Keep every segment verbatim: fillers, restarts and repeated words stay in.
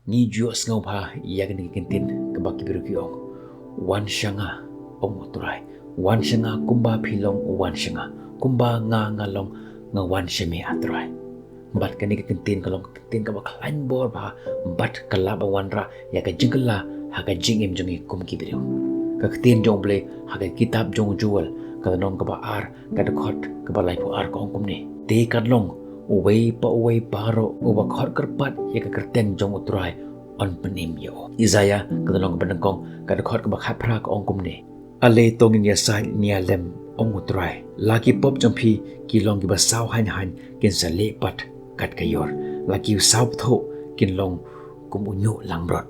Ngi ju ïohsngew bha ïa kane ka kyntien kaba ki briew ki ong, "Wan sha nga, ong u Trai. Wan sha nga kumba phi long u wan sha nga. Kumba nga nga long, nga wan sha me, a Trai." Bad kane ka kyntien ka long ka kyntien kaba khlaiñ bor bha, bad ka lah ban wanrah ïa ka jingkylla ha ka jingim jong ngi kum ki briew. Ka ktien jong U Blei ha ka kitab jong u Joel, ka lynnong kaba ar, ka dkhot kaba laiphew ar ka ong kumne: "Te kan long, uwei pa uwei baroh uba khot kyrpad ïa ka kyrteng jong u Trai yn pynim ïa u." Isaïah, ka lynnong kaba nyngkong, ka dkhot kaba khatphra ka ong kumne: "Ale to ngin ïasaid, ngin ïalem, ong u Trai. La ki pop jong phi ki long kiba saw haiñ haiñ, kin sa lieh pat kat ka ïor. La ki saw bthuh kin long kum u ñiuh langbrot."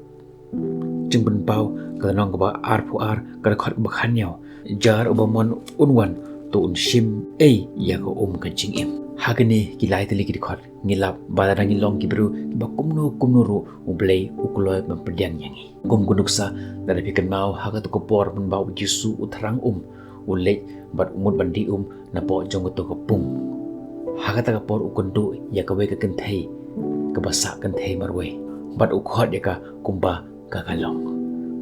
Jingpynpaw, ka lynnong kaba arphew ar, ka dkhot kaba khathynñiew: "Jar uba mon un wan, to un shim ei ïa ka um ka jingim." Ha kine ki lai tylli ki dkhot ngi lap ba lada ngi long ki briew kiba kumno kumno ruh, U Blei u kloi ban pdiang ïa ngi. Kum ka nuksa, lada phi kynmaw ha kato ka por mynba U Jisu u thrang um, u leit bad u mut ban dih um napoh jong kato ka pung. Ha kata ka por u kynduh ïa kawei ka kynthei kaba sah kynthei marwei, bad u khot ïa ka kumba ka ka long.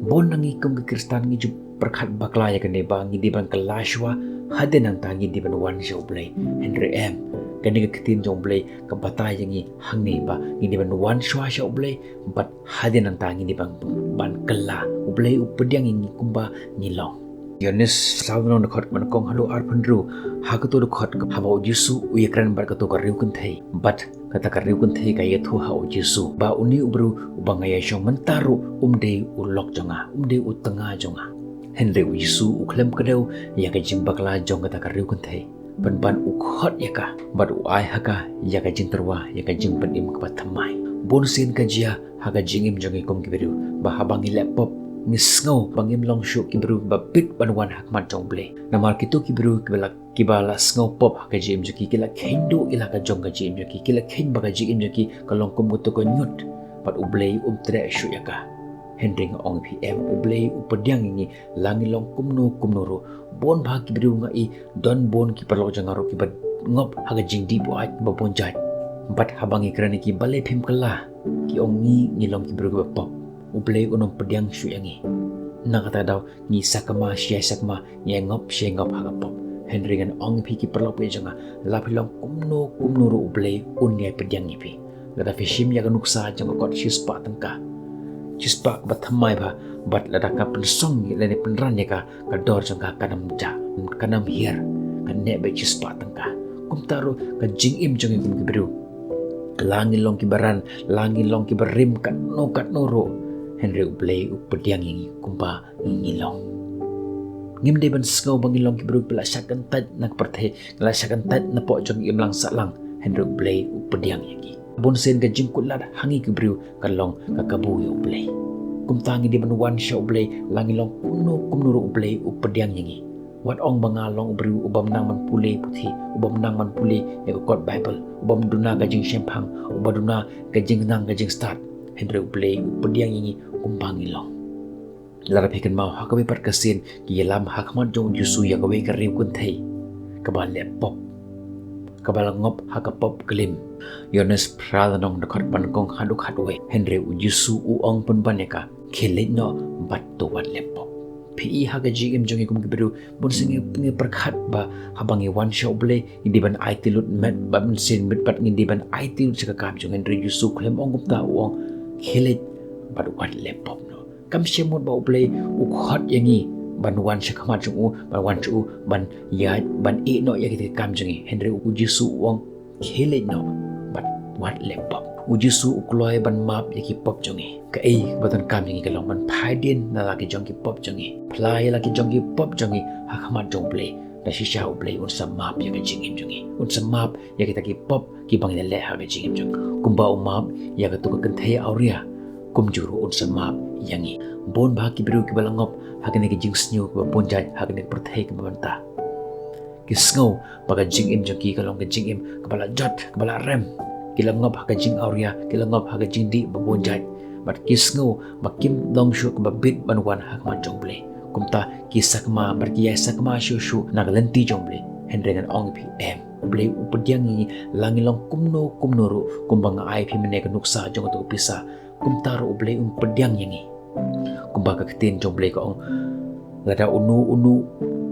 Bun na ngi kum ki Khristan ngi ju pyrkhat bakla ïa kane ba ngi dei ban kylla shuwa, hadien nangta ngi dei ban wan sha U Blei. Hynrei em, kane ka ktien jong U Blei ka batai ïa ngi hangne ba ngi dei ban wan shuwa sha U Blei, bad hadien nangta ngi dei ban, ban kylla. U Blei u pdiang ïa ngi kumba ngi long. Ïoannis saw lynnong, dkhot kaba nyngkong haduh arphew hynriew. Ha kato dkhot, haba U Jisu u ïakren bad kato ka riewkynthei, bad kata ka riewkynthei ka ïathuh ha U Jisu ba une u briew uba nga ïashong mynta ruh um dei u lok jong nga, um dei u tnga jong nga. Hynrei U Jisu u khlem kdew ïa ka jingbakla jong kata ka riewkynthei, pynban u khot ïa ka bad u ai ha ka ïa ka jingtyrwa, ïa ka jingpynim kaba thymmai. Bun sien ka jia ha ka jingim jong ngi kum ki briew ba haba ngi leh pop, ngi sngew ba ngim long shuh ki briew ba bit ban wan ha khmat jong U Blei. Namar kito ki briew kiba la, kiba la sngew pop ha ka jingim jong ki, ki la kheiñ duh ïa la ka jong ka jingim jong ki, ki la kheiñ ba ka jingim jong ki ka long kum kato ka ñiut, bad U Blei um treh shuh ïa ka. Hynrei nga ong ïa phi em, U Blei u pdiang ïa ngi, la ngi long kumno kumno ruh. Bun bha ki briew nga i, don bun ki paralok jong nga ruh kiba ngop ha ka jingdih buaid ba bun jait. Bad haba ngi kren ïa ki, balei phim kylla, ki ong ngi, ngi long ki briew kiba pop. U Blei un ym pdiang shuh ïa ngi. Na kata ka daw ngi sakma shi sakma, ngi ngop shi ngop ha ka pop. Hynrei ngan ong ïa phi ki paralok jong nga, la phi long kumno kumno ruh U Blei un ïai pdiang ïa phi. Lada phi shim ïa ka nuksa jong ka kot shispah tyngka, shispah kaba thymmai bha, bad lada ka pynsong ïa lane pynran ïa ka, ka dor jong ka kan ym jah, kan ym hiar, kan neh beit shispah tyngka. Kumta ruh ka jingim jong ngi kum ki briew, la ngi long kiba ran, la ngi long kiba rim katno katno ruh, hynrei U Blei u pdiang ïa ngi kumba ngi long. Ngim dei ban sngew ba ngi long ki briew kiba la shah kyntait na ka pyrthei, la shah kyntait napoh jong ka imlang sahlang, hynrei U Blei u pdiang ïa ngi. Bun sien ka jingkutlad ha ngi ki briew ka long ka kabu ïa U Blei. Kumta ngi dei ban wan sha U Blei, la ngi long kumno kumno ruh U Blei u pdiang ïa ngi. Wat ong ba nga long u briew ubym nang ban pule puthi, ubym nang ban pule ïa ka kot Baibl, ubym duna ka jingshemphang, uba duna ka jingnang ka jingstad, hynrei U Blei u pdiang ïa ngi kumba ngi long. Lada phi kynmaw ha kawei pat ka sien ki ïalam ha khmat jong U Jisu ïa kawei ka riewkynthei kaba leh pop, kaba la ngop ha ka pop klim. Ïoannis phra lynnong, dkhot ba nyngkong haduh khatwei. Hynrei U Jisu u ong pynban ïa ka, khie leit noh bad to wat leh pop. Phi i ha ka jingim jong ngi kum ki briew, bun sien ngi, ngi pyrkhat ba haba ngi wan sha U Blei ngi dei ban aiti lut met bad mynsiem, met bad ngi dei ban aiti lut sha ka kam jong ngi, hynrei U Jisu u khlem ong kumta, u ong khie leit bad wat leh pop noh. Kam shym mut ba U Blei u khot ïa ngi ban wan sha khmat jong u, ban wan sha u, ban ïaid, ban ïeh noh ïa kita ki kam jong ngi. Hynrei U Jisu u ong khie leit noh bad wat leh pop. U Jisu u kloi ban map ïa ki pop jong ngi. Kaei kaba donkam ïa ngi ka long ban phai dien na la ki jong ki pop jong ngi. Phla ïa la ki jong ki pop jong ngi ha khmat jong U Blei. Da shisha U Blei un sa map ïa ka jingim jong ngi. Un sa map ïa kita ki pop kiba ngi la leh ha ka jingim jong ngi. Kumba u map ïa kato ka kynthei awria, kumjuh ruh un sa map ïa ngi. Bun bha ki briew kiba la ngop ha kane ka jingsniew kaba bun jait, ha kane ka pyrthei kaba mynta. Ki sngew ba ka jingim jong ki ka long ka jingim kaba la jot, kaba la rem. Ki la ngop ha ka jingawria, ki la ngop ha ka jingdih ba bun jait. Bad ki sngew ba kim long shuh kaba bit ban wan ha khmat jong U Blei. Kumta ki sakma bad ki ïai sakma shuh shuh na ka lynti jong U Blei. Hynrei ngan ong ïa phi em, U Blei u pdiang ïa ngi la ngi long kumno kumno ruh, kumba nga ai ïa phi mynne ka nuksa jong kato ka pisa. Kumta ruh U Blei un pdiang ïa ngi. Kumba ka ktien jong U Blei ka ong, lada uno uno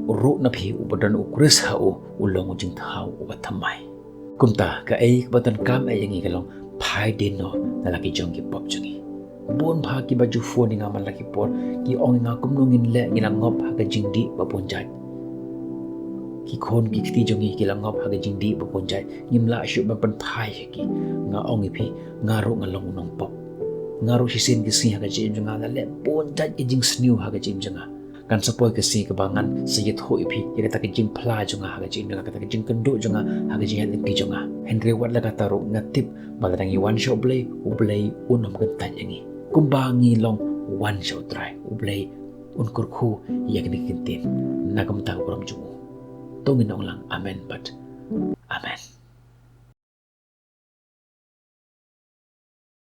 ruh na phi uba don U Khrist ha u, u long u jingthaw uba thymmai. Kumta kaei kaba donkam eh ïa ngi ka long, phai dien noh na la ki jong ki pop jong ngi. Bun bha kiba ju phone ïa nga man la ki por, ki ong ïa nga kumno ngin leh, ngi la ngop ha ka jingdih ba bun jait. Ki khun ki kti jong ngi ki la ngop ha ka jingdih ba bun jait, ngim lah shuh ban pynphai ha ki. Nga ong ïa phi, nga ruh nga long u nongpop. Nga ruh shisien ki sngi ha ka jingim jong nga nga leh bun jait ki jingsniew ha ka jingim jong nga. Kan sa poi ka sngi kaba ngan sa ïathuh ïa phi ïa kata ka jingphla jong nga ha ka jingim jong nga, kata ka jingkynduh jong nga ha ka jingïaid lynti jong nga. Hynrei wat la katta ruh nga tip ba lada ngi wan sha U Blei, U Blei un ym kyntait ïa ngi. Kumba ngi long wan sha U Trai, U Blei un kyrkhu ïa kane ka ktien na ka bynta ka burom jong u. To ngin ong lang amen bad amen.